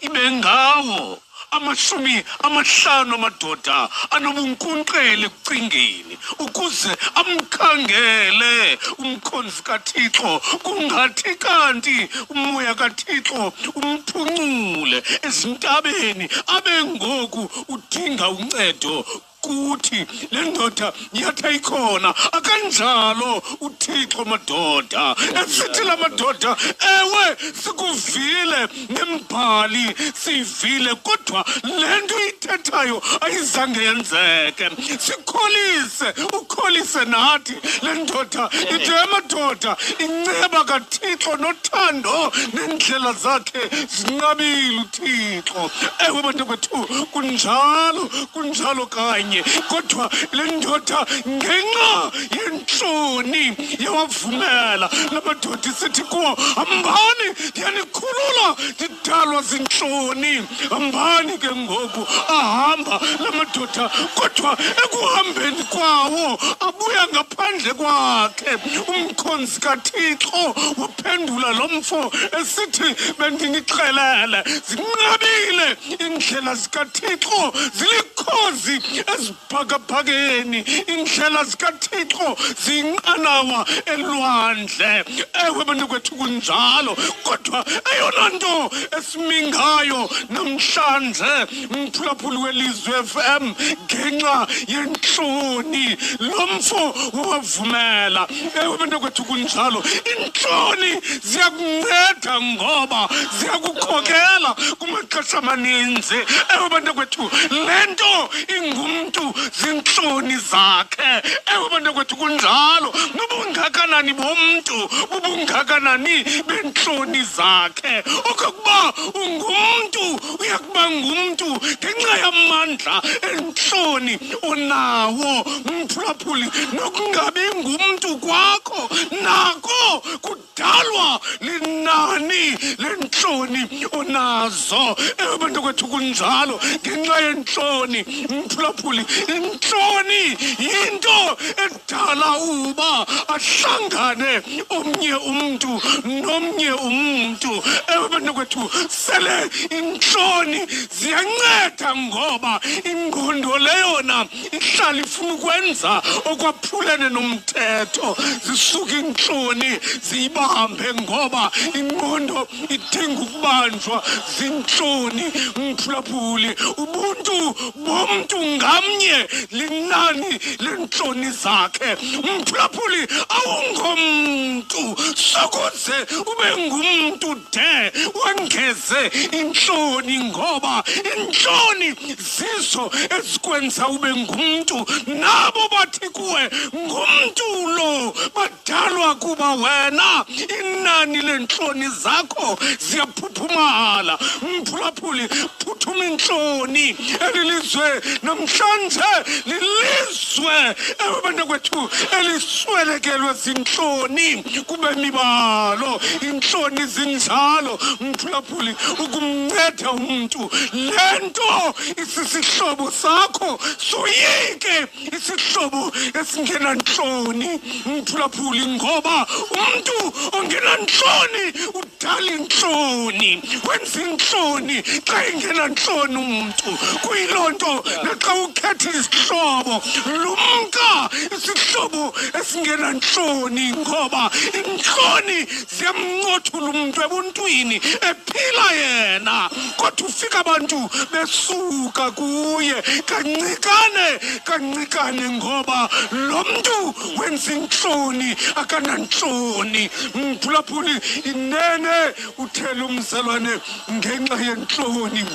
Ibe ngawo 50 amadoda anobunkunkqele ekucingeni ukuze amkhangele umkhonzi kaThixo, kungathi kanti umoya kaThixo umphuncule ezintabeni, abe ngoku udinga uncedo kuthi. Le ndoda yathi ayikhona, akanjalo uThixo madoda. Esithi la madoda, ewe sikuvile nembali siyivile, kodwa le nto ithethayo ayizange yenzeke. Sikholise, ukholise nathi. Le ndoda ithi, emadoda, inceba kaThixo nothando neendlela zakhe zinqabile uThixo. Ewe bantu kwethu, kunjalo, kunjalo kanye. Kodwa le ndoda ngenxa yentloni yawavumela la madoda, isithi kuwo, hambani, ndiyanikhulula, ndidalwa zintloni, hambani ke ngoku. Ahamba la madoda, kodwa ekuhambeni kwawo abuya ngaphandle kwakhe umkhonzi kaThixo. Waphendula lo mfo esithi, bendinixelele, zinqabile iindlela zikaThixo, zilikhozi ezibhakabhakeni, iindlela zikaThixo ziyinqanawa elwandle. Ewe bantu kwethu, kunjalo. Kodwa eyona nto esimingayo namhlanje, mphulaphuli welizwe FM, ngenxa yentloni lo mfo wawavumela. Ewe bantu kwethu, kunjalo. Intloni ziyakunceda ngoba ziyakukhokela kumaxesha amaninzi. Ewe bantu kwethu, le nto ingumntu zintloni zakhe. Ewe bantu kwethu, kunjalo. Nobungakanani bomntu bubungakanani bentloni zakhe. Okokuba ungumntu, uyakuba ngumntu ngenxa yamandla entloni onawo, mphulaphuli. Nokungabi ngumntu kwakho nako kudalwa linani lentloni onazo. Ewe bantu kwethu, kunjalo. Ngenxa yentloni, mphulaphuli, intloni yinto edala uba ahlangane omnye umntu nomnye umntu. Ewe bantu kwethu, sele intloni ziyanceda ngoba ingqondo leyona ihlala ifuna ukwenza okwaphulene nomthetho. Zisuka intloni ziyibambe ngoba ingqondo idinga ukubanjwa zintloni. Mphulaphuli, ubuntu bomntu ngamnye linani lentloni zakhe. Mphulaphuli, awungomntu sokuze ube ngumntu de wongeze intloni, ngoba intloni zizo ezikwenza ube ngumntu. Nabo bathi kuwe ngumntu lo badalwa kuba wena inani lentloni zakho ziyaphuphumala. Mphulaphuli, phuthuma intloni. Eli lizwe namhlanje lilizwe, ewe bantakwethu, eliswelekelwe zintloni kube mibalo. Intloni zinjalo, mphulaphuli, ukumnceda umntu. Le nto isisihlobo sakho, soyike isihlobo esingenantloni, mphulaphuli, ngoba umntu ongenantloni udala intloni, wenza intloni xa engenantloni umntu. Kuyiloo nto naxa ukhetha isihlobo, lumka isihlobo esingenantloni, ngoba intloni ziyamncothula umntu ebuntwini ephila yena, kodwa ufika abantu besuka kuye kancikane kancikane, ngoba lo mntu wenza intloni akanantloni. Mphulaphuli, inene uthela umzalwane ngenxa yentloni,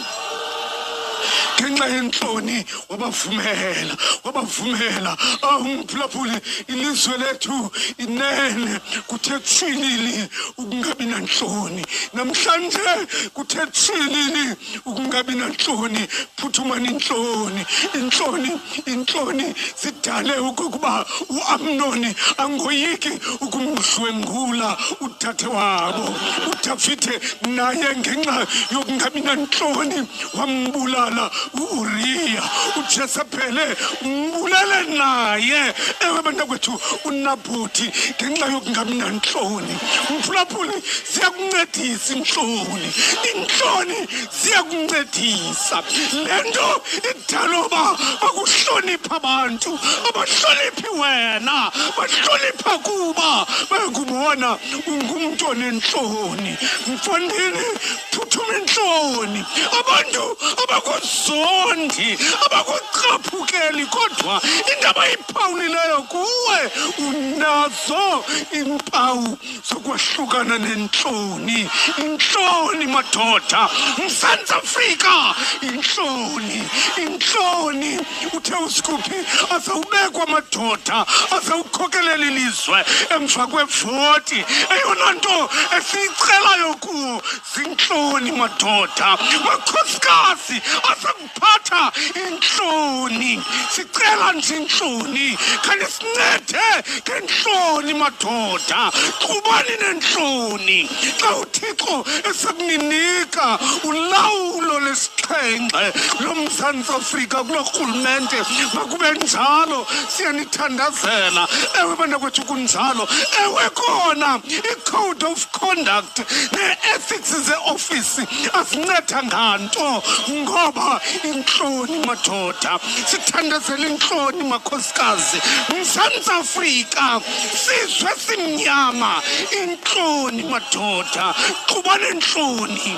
ngenxa yentloni wabavumela, wabavumela. Awu mphulaphuli, ilizwe lethu inene kuthe tshilili ukungabi nantloni namhlanje, kuthe tshilili ukungabi nantloni. Phuthumani intloni, intloni, intloni zidale okokuba uAmnoni angoyiki ukumdlwengula udade wabo. uDavide naye ngenxa yokungabi nantloni wambulala U-Uriya, uJezebhele umbulele naye. Ewe bantakwethu, uNabhoti ngenxa yokungabi nantloni. Mphulaphuli, ziyakuncedisa iintloni, iintloni ziyakuncedisa. Le nto idala uba bakuhlonipha abantu, abahloniphi wena, bahlonipha kuba bayakubona ungumntu onentloni. Mfondini, phuthuma intloni. Abantu abakuzondi, abakucaphukeli, kodwa into abayiphawulileyo kuwe, unazo iimpawu zokwahlukana nentloni. Intloni madoda, Mzantsi Afrika, intloni, intloni. Uthe uSikuphi azawubekwa amadoda azawukhokelela ilizwe emva kwevoti. Eyona nto esiyicelayo kuwo zintloni madoda, makhosikazi aza kuphatha intloni. Sicela nje intloni, khanisincede ngentloni madoda. Qhubani nentloni xa uThixo esakuninika ulawulo lesixhenxe loMzantsi Afrika kulo rhulumente. Makube njalo, siyanithandazela. Ewe bantakwethu, kunjalo. Ewe kona i-code of conduct nee-ethics zeofisi azinceda nganto, ngoba intloni madoda. Sithandazela intloni makhosikazi. Mzantsi Afrika, sizwe simnyama, intloni madoda, xuba nentloni.